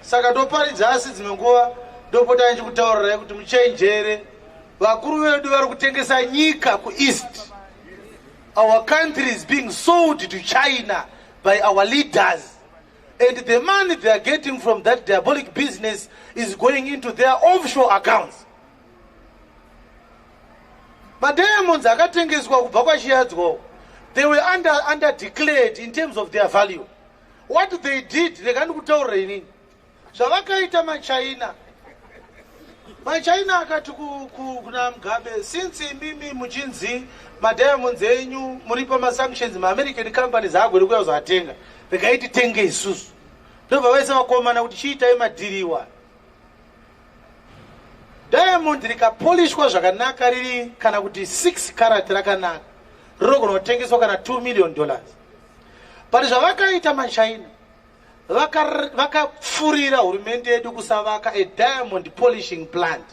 Saka ndoparidza, asi dzimwe nguva ndopota ndichikutaurirai kuti muchenjere. Vakuru vedu vari kutengesa nyika kuEast. Our country is being sold to China by our leaders, and the money they are getting from that diabolic business is going into their offshore accounts. Madiamonds akatengeswa kubva kwaChiadzwa, they were under declared in terms of their value. What they did, rega ndikutaurira inini zvavakaita maChina. MaChina akati kuna Mugabe, "Since imimi muchinzi madiamonds enyu muri pamasanctions, maAmerican companies haagoni kuya kuzoatenga, regai titenge isusu." Ndobva vaisa vakomana kuti chiitai madhiriwa. Diamond rikapolishwa zvakanaka, riri kana kuti 6 carat rakanaka, rinogona kutengeswa kana $2 million. But zvavakaita maChina, vakapfurira hurumende yedu kusavaka a diamond polishing plant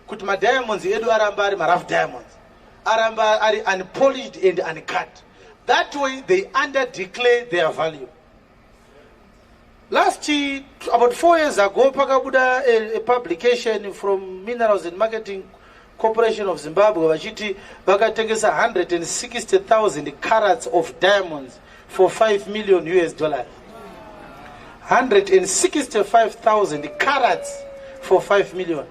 kuti madiamonds edu aramba ari marough diamonds, aramba ari unpolished and uncut. That way they under declare their value. Last about 4 years ago, pakabuda a publication from Minerals and Marketing Corporation of Zimbabwe vachiti vakatengesa 160,000 carats of diamonds for US$5 million. 165,000 carats for 5 million.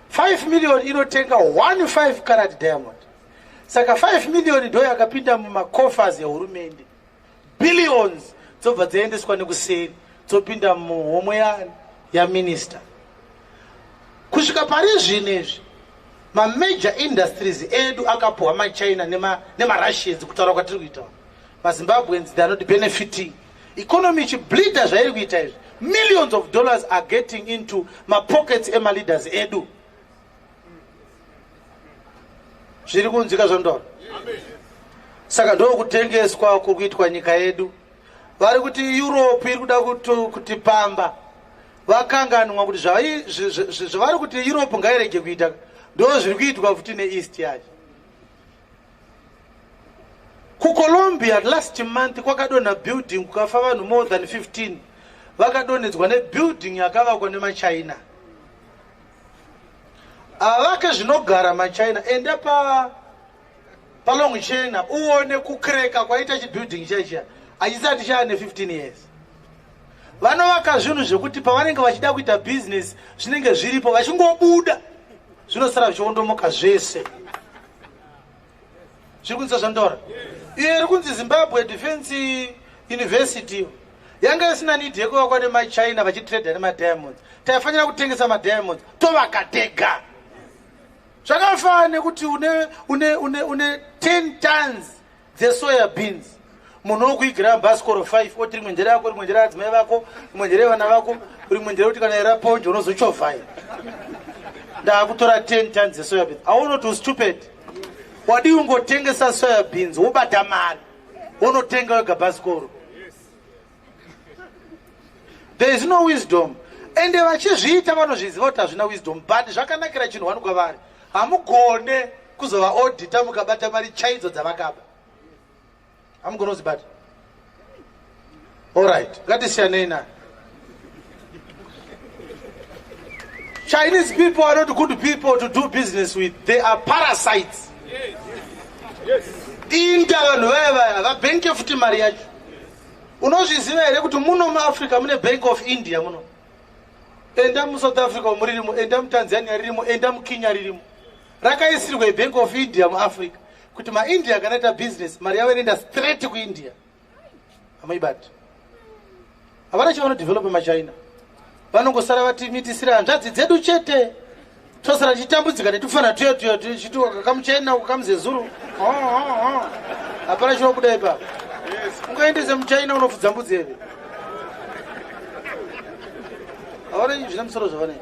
5 million inotenga 1 5 carat diamond. Saka 5 million ndo yakapinda mumacoffers ehurumende. Billions dzobva dzaendeswa nekuseri, dzopinda muhomwe yani yaminista. Kusvika pari zvino izvi, mamajor industries edu akapuhwa maChina nemaRussians. Kutaura kwatiri kuita, maZimbabweans, they are not benefiting. Economy ichibleeda zvairi kuita izvi, millions of dollars are getting into mapockets emaleaders edu. Zviri kunzwika zvandora? Saka ndokutengeswa kuri kuitwa nyika yedu. Vari kuti Europe iri kuda kutipamba, vakanganwa kuti zvavari kuti Europe ngairege kuita, ndo zviri kuitwa futi neEast yacho. KuColombia last month kwakadonha building, kukafa vanhu more than 15. Vakadonhedzwa nebuilding yakavakwa nemaChina. Avake zvinogara maChina. Enda pa paLong China uone kukreka kwaita chibuilding chaichiya, hachisati chaane 15 years. Vanovaka zvinhu zvekuti pavanenge vachida kuita business zvinenge zviripo, vachingobuda zvinosara zvichiondomoka zvese. Zviri kunzisa zvandaura? Iyo iri kunzi Zimbabwe Defense University yanga isina need yekuvakwa nemaChina vachitrade nemadiamonds. Taifanira kutengesa madiamonds, tovaka tega. Zvakafanana nekuti une 10 tons dzesoya beans, munhu wokuigira bhasikoro 5, oti rimwe ndere yako, rimwe ndere adzimai vako, rimwe ndere vana vako, rimwe ndere kuti kana iraponje unozochovhai. Ndaakutora 10 tons dzesoya beans. Aunoti ustupid? Wadii ungotengesa soya beans, wobata mari, wonotenga wega bhasikoro? There is no wisdom. Ende vachizviita vanozviziva kuti hazvina wisdom, but zvakanakira chinhu wani kwavari, hamugone kuzovaodhita mukabata mari chaidzo dzavakaba, hamugone kuzibata. Allright, ngatisiyanei nayo. Chinese people are not good people to do business with. They are parasites. Inda vanhu vaya vaya vabhenke futi mari yacho. Unozviziva here kuti muno muAfrica mune Bank of India muno? Enda muSouth Africa muririmo, enda muTanzania ririmo, enda muKenya ririmo. Rakaisirwa iBank of India muAfrica kuti maIndia kanaita business, mari yavo inoenda straight kuIndia. Hamuibati. Havana chavanodevelopa maChina. Vanongosara vatimitisira hanzvadzi dzedu chete, tosara tichitambudzika netufana tuya tuya tichiti kamuchina kamuzezuru. Hapana chinobuda ipapo. Ungaendese muChina unofudza mbudzi here? Havana zvine musoro zvavanoita.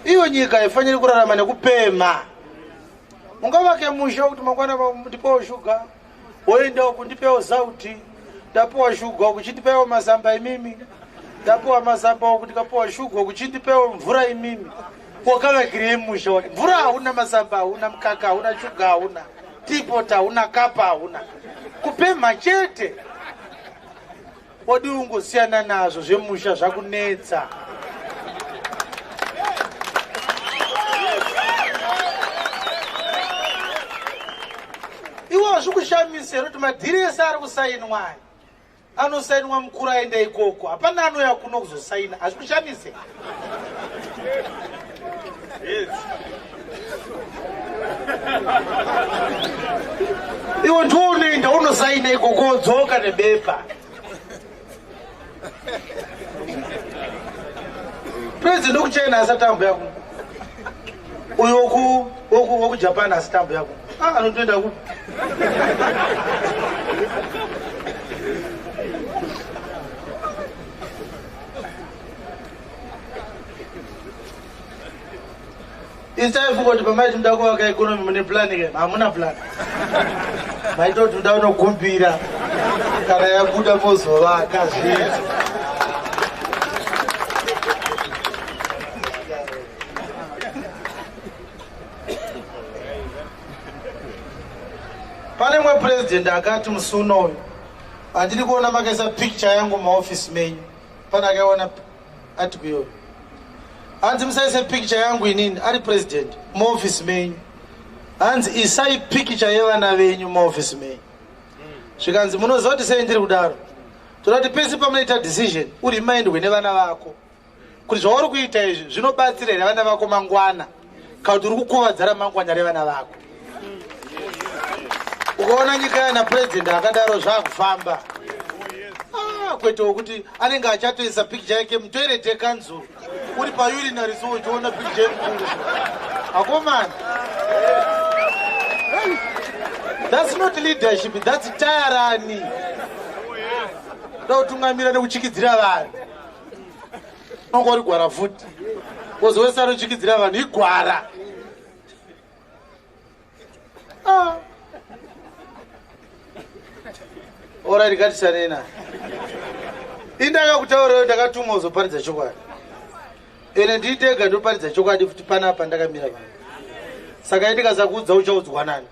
Iyo nyika haifaniri kurarama nekupema. Ungavake musha kuti mangwana ndipewo shuga, woenda uku, ndipewo zauti, ndapiwa shuga uku, chindipewo masamba imimi, ndapiwa masamba uku, ndikapiwa shuga uku, chindipewo mvura imimi. Wakavakirei musha wacho? Mvura hauna, masamba hauna, mukaka hauna, shuga hauna, teapot hauna, kapa hauna, kupemha chete. Wadi ungosiyana nazvo zvemusha zvakunetsa. Iwo hazvikushamisi here kuti madhiri ese ari kusainwa aya anosainwa mukuru aenda ikoko, hapana anouya kuno kuzosaina. Hazvikushamise? Iwo ndiwo unoenda unosaina ikoko wodzoka nebepa. President wekuChina asati amboya kuno, uyo wokuJapan asati amboya kuno, anotoenda kupi? Isaifunga kuti pamaiti muda kuvaka economy mune plan ke? Hamuna plan. Maitoti muda kunokumbira, kana yabuda mozovaka zvinhu. Pane mwe president akati musi unoyu, handiri kuona makaisa picture yangu mumaofisi menyu. Pane akaiona article iyoyo? Hanzi musaise picture yangu inini ari president muofisi menyu, hanzi isai picture yevana venyu muofisi menyu. Zvikanzi, munoziva kuti sei ndiri kudaro? Toda kuti pese pamunoita decision urimindwe nevana vako kuti zvauri kuita izvi zvinobatsira here vana vako mangwana, kana kuti uri kukuvadza ramangwana revana vako. Ukaona nyika yana president akadaro, zvakufamba. Kwete wokuti anenge achatoisa picture yake mutoilet yekanzuru, uri paurinary, so uchiona picture yemukuru. Akomana, that's not leadership, that's tyranny. Da kutungamira nekuchikidzira vanhu, unonga uri gwara futi. Kozi wese anochikidzira vanhu igwara. Alright, ngatisanena. Indakakutaurayo, ndakatumwa kuzoparidza chokwadi, ene nditega ndoparidza chokwadi futi panapa ndakamira pano. Saka indikasakuudza, uchaudzwa nani?